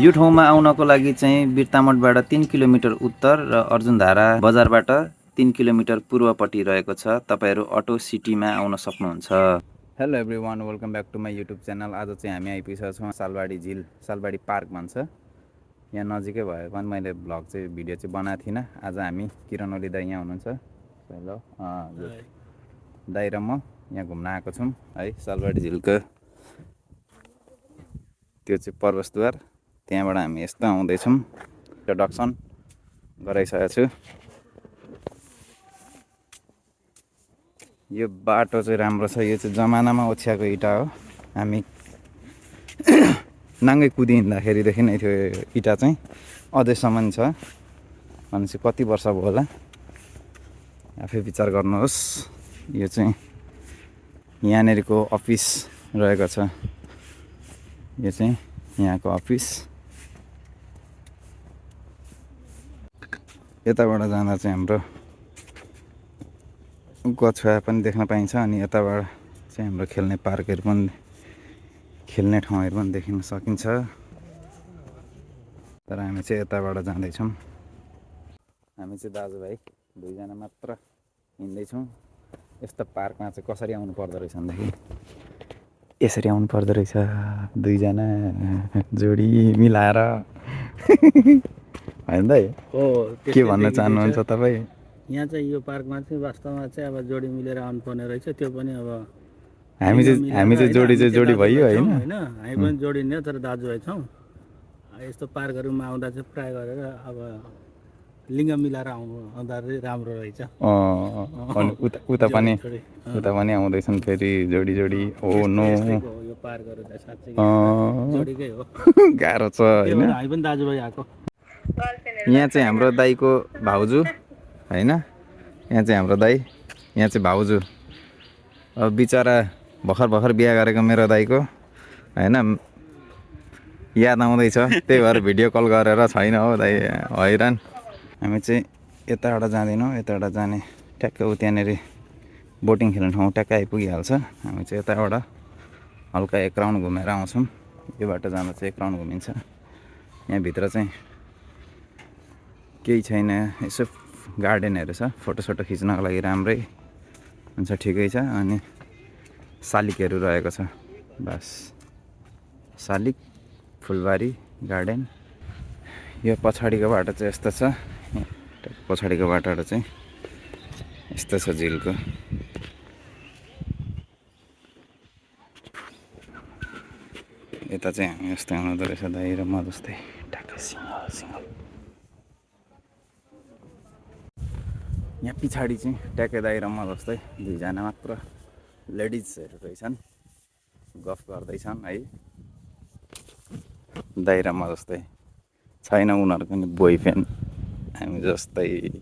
यो ठाउँमा आउनको लागि चाहिँ बिर्तामोडबाट 3 किलोमिटर उत्तर र अर्जुनधारा बजारबाट 3 किलोमिटर पूर्वपट्टि रहेको छ। तपाईहरु अटो सिटीमा आउन सक्नुहुन्छ। Hello everyone, welcome back to my YouTube channel. आज चाहिँ हामी आइपुगेका छौँ सालबाडी झिल, सालबाडी पार्क भन्छ। यहाँ नजिकै भए पनि मैले भ्लग चाहिँ भिडियो चाहिँ बनाएको थिइनँ। आज हामी किरण ओली दाइ यहाँ हुनुहुन्छ। हेलो दाइ र म यहाँ घुम्न आएको छौँ है। सालबाडी झिलको त्यो चाहिँ प्रवेशद्वार, त्यहाँबाट हामी यस्तो आउँदैछौँ। इन्ट्रोडक्सन गराइसकेको छु। यो बाटो चाहिँ राम्रो छ। यो चाहिँ जमानामा ओछ्याएको इँटा हो। हामी नाङ्गै कुदिँदाखेरिदेखि नै थियो इँटा चाहिँ, अझैसम्म छ। भनेपछि कति वर्ष भयो होला, आफै विचार गर्नुहोस्। यो चाहिँ यहाँनिरको अफिस रहेको छ। यो चाहिँ यहाँको अफिस। यताबाट जाँदा चाहिँ हाम्रो कछुवा पनि देख्न पाइन्छ। अनि यताबाट चाहिँ हाम्रो खेल्ने पार्कहरू पनि, खेल्ने ठाउँहरू पनि देखिन सकिन्छ। तर हामी चाहिँ यताबाट जाँदैछौँ। हामी चाहिँ दाजुभाइ दुईजना मात्र हिँड्दैछौँ। यस्तो पार्कमा चाहिँ कसरी आउनु पर्दो रहेछ भनेदेखि यसरी आउनु पर्दो रहेछ, दुईजना जोडी मिलाएर। होइन दाइ, के भन्न चाहनुहुन्छ तपाईँ? यहाँ चाहिँ यो पार्कमा चाहिँ वास्तवमा चाहिँ अब जोडी मिलेर आउनुपर्ने रहेछ। त्यो पनि अब हामी चाहिँ जोडी भयो होइन। हामी पनि जोडी नै, तर दाजुभाइ छौँ। यस्तो पार्कहरूमा आउँदा चाहिँ प्राय गरेर अब लिङ्ग मिलाएर आउँदा चाहिँ राम्रो रहेछ। उता पनि आउँदैछन् फेरि जोडी जोडी। हो नो, यो पार्कहरू चाहिँ साँच्चै जोडीकै हो। गाह्रो छ होइन। हामी पनि दाजुभाइ आएको। यहाँ चाहिँ हाम्रो दाइको भाउजू होइन, यहाँ चाहिँ हाम्रो दाइ, यहाँ चाहिँ भाउजू। अब बिचरा भर्खर बिहा गरेको मेरो दाइको होइन याद आउँदैछ, त्यही भएर भिडियो कल गरेर छैन हो दाइ, हैरान। हामी चाहिँ यताबाट जाँदैनौँ, यताबाट जाने ट्याक्क उ त्यहाँनिर बोटिङ खेल्ने ठाउँ ट्याक्क आइपुगिहाल्छ। हामी चाहिँ यताबाट हल्का एक राउन्ड घुमेर आउँछौँ। यो बाटो जाँदा चाहिँ एक राउन्ड घुमिन्छ। यहाँभित्र चाहिँ केही छैन, यसो गार्डनहरू छ, फोटोसोटो खिच्नको लागि राम्रै हुन्छ, ठिकै छ। अनि शालिकहरू रहेको छ, बस शालिक, फुलबारी गार्डन। यो पछाडिको बाटो चाहिँ यस्तो छ, पछाडिको बाटोबाट चाहिँ यस्तो छ झिलको। यता चाहिँ हामी यस्तो आउँदो रहेछ दाइ र म जस्तै, ठ्याक्कै सिङ्गल। यहाँ पछाडि चाहिँ ट्याक्कै दाइ र म जस्तै दुईजना मात्र लेडिजहरू रहेछन्, गफ गर्दैछन् है। दाइ र म जस्तै छैन उनीहरूको नि बोयफ्रेन्ड, हामी जस्तै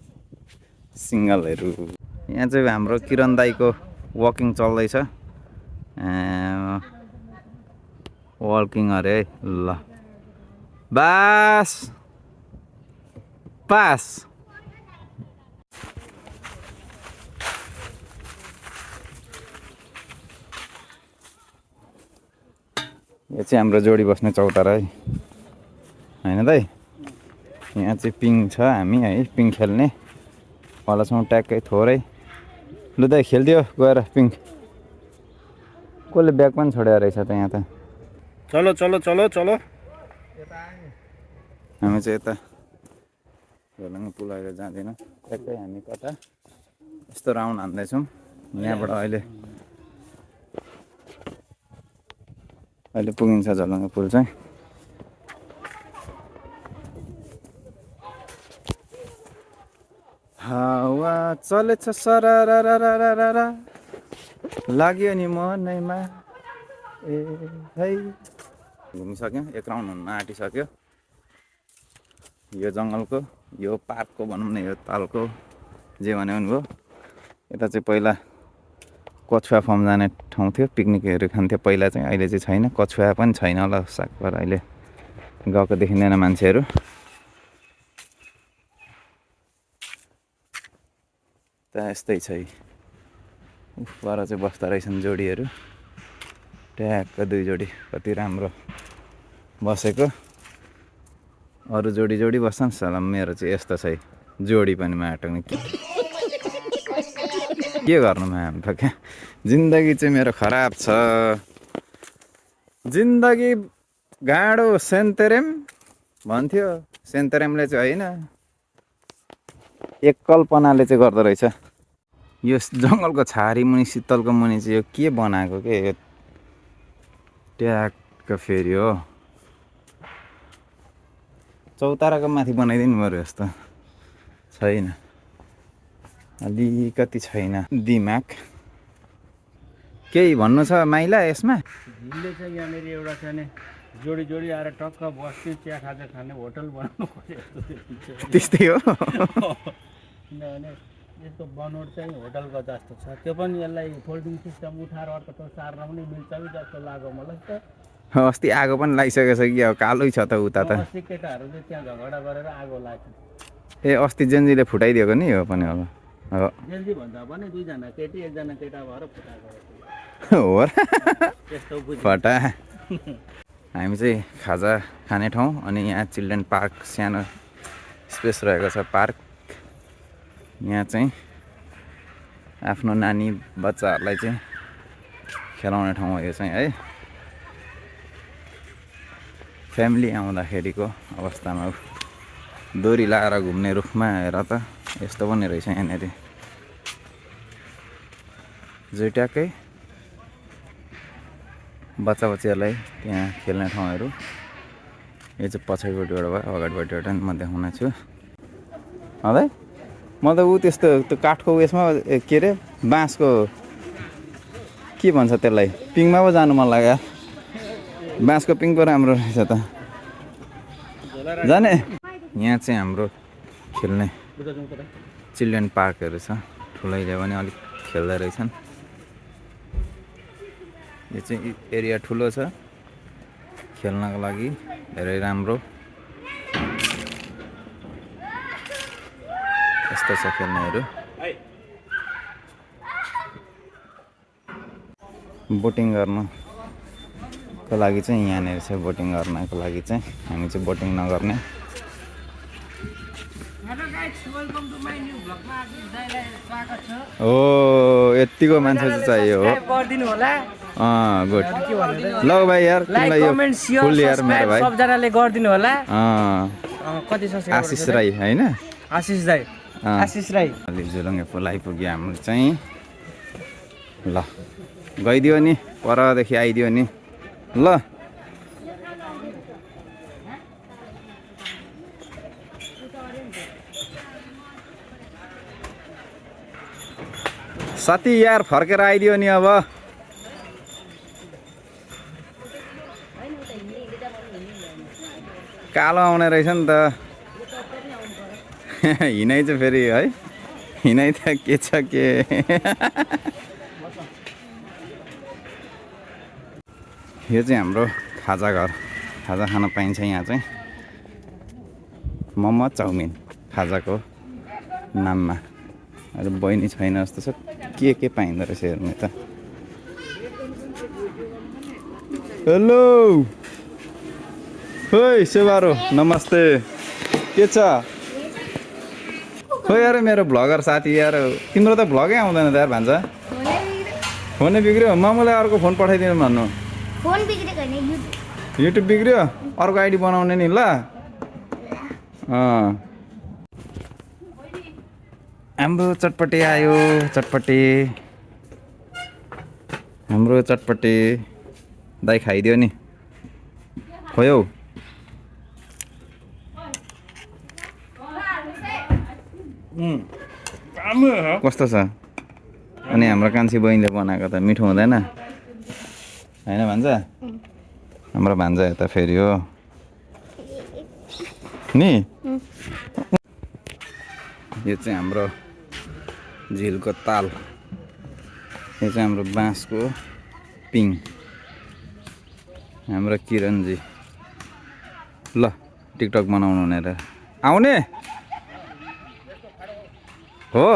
सिङ्गलहरू। यहाँ चाहिँ हाम्रो किरण दाइको वकिङ चल्दैछ। वकिङ अरे है, ल बास पास। यो चाहिँ हाम्रो जोडी बस्ने चौतारा है, होइन दाइ? यहाँ चाहिँ पिङ छ, हामी है पिङ खेल्ने वाला छौँ ट्याक्कै थोरै। लु दाइ खेलिदियो गएर पिङ। कसले ब्याग पनि छोडेर रहेछ त यहाँ त। चलो चलो चलो चलो। हामी चाहिँ यता झोलुङ पुल अहिले जाँदैनौँ, ट्याक्कै हामी कता यस्तो राउन्ड हान्दैछौँ। यहाँबाट अहिले पुगिन्छ झोलुङ पुल चाहिँ। हावा चलेछ सरररररररर, लाग्यो नि मनैमा ए है। घुमिसक्यौँ, एक राउन्ड हुन आँटिसक्यो। यो जङ्गलको, यो पार्कको भनौँ न, यो तालको, जे भन्यो भने भयो। यता चाहिँ पहिला कछुवा फर्म जाने ठाउँ थियो, पिकनिकहरू खान्थ्यो पहिला चाहिँ, अहिले चाहिँ छैन। कछुवा पनि छैन होला सागपर, अहिले गएको देखिँदैन मान्छेहरू। त यस्तै छ। उफबाट चाहिँ बस्दा रहेछन् जोडीहरू, ट्याक्क दुई जोडी, कति राम्रो बसेको। अरू जोडी जोडी बस्छन् सलाम मेरो चाहिँ यस्तो छ है जोडी पनि माटौँ के गर्नु म्याम त क्या जिन्दगी चाहिँ मेरो खराब छ जिन्दगी गाडो सेन्तेरेम भन्थ्यो सेन्तेरेमले चाहिँ होइन एक कल्पनाले चाहिँ गर्दो रहेछ यो जङ्गलको छारी मुनि शीतलको मुनि चाहिँ यो के बनाएको के यो ट्याक्क फेरि हो चौताराको माथि बनाइदिनु पऱ्यो यस्तो छैन अलिकति छैन दिमाग केही भन्नु छ माइला यसमा झिलले चाहिँ यहाँनिर एउटा चाहिँ जोडी जोडी आएर टक्क बस्ने चिया खाजा खाने होटल बनाउनु खोजेको त्यस्तै हो किनभने यसको बनोट चाहिँ होटलको जस्तो छ त्यो पनि यसलाई फोल्डिङ सिस्टम उठाएर अर्को ठाउँ सार्न पनि मिल्छ कि जस्तो लाग्यो मलाई त अस्ति आगो पनि लागिसकेको छ कि अब कालै छ त उता त अस्ति केटाहरूले त्यहाँ झगडा गरेर आगो लाग्छ ए अस्ति जेन्जीले फुटाइदिएको नि हो पनि अब जेन्जी भन्दा पनि दुईजना केटी एकजना केटा भएर फुटाएको हो र त्यस्तो बुझ्यो फटा हामी चाहिँ खाजा खाने ठाउँ अनि यहाँ चिल्ड्रेन पार्क सानो स्पेस रहेको छ पार्क यहाँ चाहिँ आफ्नो नानी बच्चाहरूलाई चाहिँ खेलाउने ठाउँ हो यो चाहिँ है फ्यामिली आउँदाखेरिको अवस्थामा दोरी लगाएर घुम्ने रुखमा हेर त यस्तो पनि रहेछ यहाँनिर जुइट्याकै बच्चा बच्चीहरूलाई त्यहाँ खेल्ने ठाउँहरू यो चाहिँ पछाडिपट्टिबाट भयो अगाडिपट्टिबाट म देखाउन छु है म त ऊ त्यस्तो त्यो काठको उयसमा के अरे बाँसको के भन्छ त्यसलाई पिङमा पो जानु मन लाग्यो बाँसको पिङ पो राम्रो रहेछ त जाने यहाँ चाहिँ हाम्रो खेल्ने चिल्ड्रेन पार्कहरू छ ठुलैले पनि अलिक खेल्दै रहेछन् यो चाहिँ एरिया ठुलो छ खेल्नको लागि धेरै राम्रो यस्तो छ खेल्नेहरू बोटिङ गर्नुको लागि चाहिँ यहाँनिर छ बोटिङ गर्नको लागि चाहिँ हामी चाहिँ बोटिङ नगर्ने हो यतिको मान्छे चाहिँ चाहियो हो गुड ल भाइ यार तिमीलाई यो फुल यार मेरो भाइ सबजनाले गरिदिनु होला कति आशिष राई होइन आशिष राई आशिष राई अलि झुलुङ्गे फुल आइपुग्यो हाम्रो चाहिँ ल गइदियो नि परदेखि आइदियो नि ल साथी यार फर्केर आइदियो नि अब कालो आउने रहेछ नि त हिँडाइ चाहिँ फेरि है हिँडाइ त के छ के यो चाहिँ हाम्रो खाजा घर खाजा खान पाइन्छ यहाँ चाहिँ मोमो चाउमिन खाजाको नाममा अरू बहिनी छैन जस्तो छ के पाइँदो रहेछ हेर्नु त हेलो खोइ सेवारो नमस्ते के छ खोइ यार मेरो भ्लगर साथी यार तिम्रो त भ्लगै आउँदैन त यार भान्जा फोनै बिग्रियो मामुलाई अर्को फोन पठाइदिनु भन्नु फोन बिग्रेको हैन युट्युब बिग्रियो अर्को आइडी बनाउने नि ल हाम्रो चटपटे आयो चटपटे हाम्रो चटपटे दाइ खाइदियो नि खोयौ कस्तो छ अनि हाम्रो कान्छी बहिनीले बनाएको त मिठो हुँदैन होइन भान्जा हाम्रो भान्जा यता फेरि हो नि यो चाहिँ हाम्रो झिलको ताल यो चाहिँ हाम्रो बाँसको पिङ हाम्रो किरणजी ल टिकटक बनाउनु हुने र आउने हो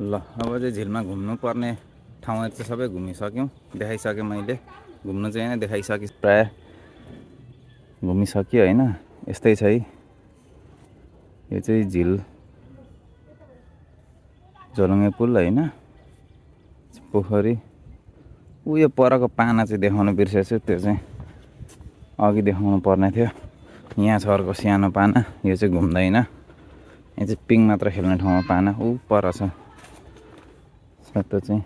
ल अब चाहिँ झिलमा घुम्नु पर्ने ठाउँहरू चाहिँ सबै घुमिसक्यौँ देखाइसकेँ मैले घुम्नु चाहिँ होइन देखाइसकेँ प्रायः घुमिसक्यो होइन। यस्तै छ है। यो चाहिँ झिल झोलुङ्गे पुल होइन, पोखरी। यो परको पाना चाहिँ देखाउनु बिर्सेछु, त्यो चाहिँ अघि देखाउनु पर्ने थियो। यहाँ छ अर्को सानो पाना, यो चाहिँ घुम्दैन। यहाँ चाहिँ पिङ मात्र खेल्ने ठाउँमा पाना पर छ। त्यो चाहिँ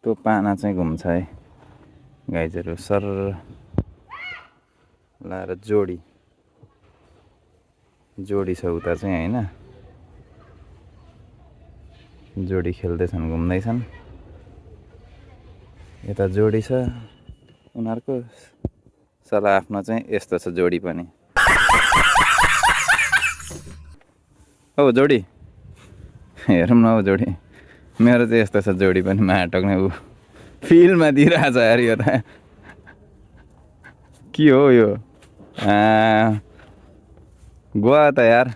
त्यो पाना चाहिँ घुम्छ है गाइजहरू। सर लाएर जोडी छ उता चाहिँ होइन, जोडी खेल्दैछन्, घुम्दैछन्। यता जोडी छ उनीहरूको। सला आफ्नो चाहिँ यस्तो छ जोडी पनि। औ जोडी हेरौँ न, औ जोडी। मेरो चाहिँ यस्तो छ जोडी पनि, माटक्ने ऊ फिल्डमा दिइरहेछ यार। यो त के हो यो? गोवा त यार।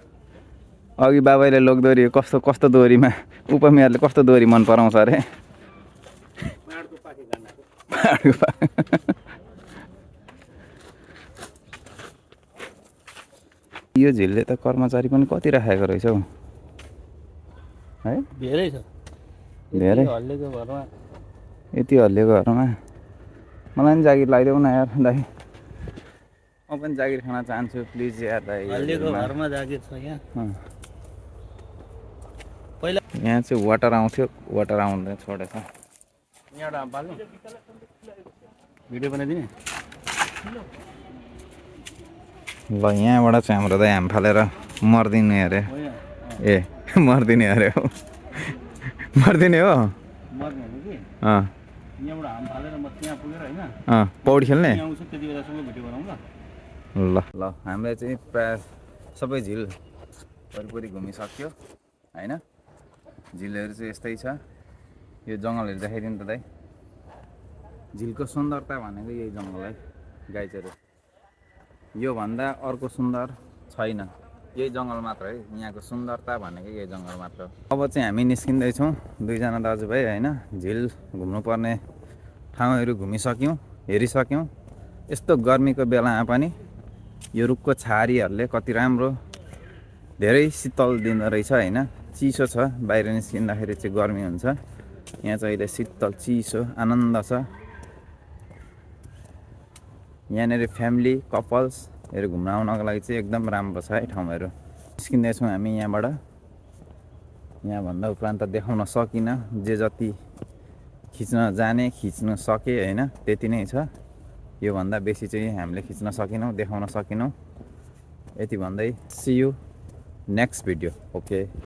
अघि बाबाले लोकदोरी कस्तो कस्तो दोरीमा, उपमेयरले कस्तो दोरी मन पराउँछ अरे। यो झिलले त कर्मचारी पनि कति राखेको रहेछ हौ है। धेरै छ, धेरै हल्लेको घरमा। यति हल्लिएको घरमा मलाई पनि जागिर लगाइदेऊ न यार दाइ। म पनि जागिर खान चाहन्छु प्लिज यार दाइ। हल्लेको घरमा जागिर छ यहाँ। पहिला यहाँ चाहिँ वाटर आउँथ्यो, वाटर आउँदैन छोडेछ। यहाँबाट पाल्नु भिडियो बनाइदिने। ल यहाँबाट चाहिँ हाम्रो दाइ हाम फालेर मर्दिने अरे। ए मर्दिने अरे हो, मर्दिने हो। मर्ने हो कि यहाँबाट हाम फालेर म त्यहाँ पुगेर होइन पौडी खेल्ने। आउँछु त्यति बेलासम्म भिडियो बनाउँ ल। ल हामीले चाहिँ प्रायः सबै झिल वरिपरि घुमिसक्यो होइन। झिलहरू चाहिँ यस्तै छ। यो जङ्गलहरू देखाइदिनु त दाइ। झिलको सुन्दरता भनेको यही जङ्गल है गाइजहरू। योभन्दा अर्को सुन्दर छैन, यही जङ्गल मात्र है। यहाँको सुन्दरता भनेको यही जङ्गल मात्र। अब चाहिँ हामी निस्किँदैछौँ दुईजना दाजुभाइ होइन। झिल घुम्नुपर्ने ठाउँहरू घुमिसक्यौँ, हेरिसक्यौँ। यस्तो गर्मीको बेलामा पनि यो रुखको छारीहरूले कति राम्रो धेरै शीतल दिँदो रहेछ होइन। चिसो छ, बाहिर निस्किँदाखेरि चाहिँ गर्मी हुन्छ। यहाँ चाहिँ अहिले शीतल चिसो आनन्द छ। यहाँनिर फ्यामिली कपल्सहरू घुम्न आउनको लागि चाहिँ एकदम राम्रो छ है ठाउँहरू। निस्किँदैछौँ हामी यहाँबाट। यहाँभन्दा उपरान्त देखाउन सकिनँ, जे जति खिच्न जाने खिच्न सकेँ होइन, त्यति नै छ। योभन्दा बेसी चाहिँ हामीले खिच्न सकेनौँ, देखाउन सकेनौँ। यति भन्दै see you next video. Okay.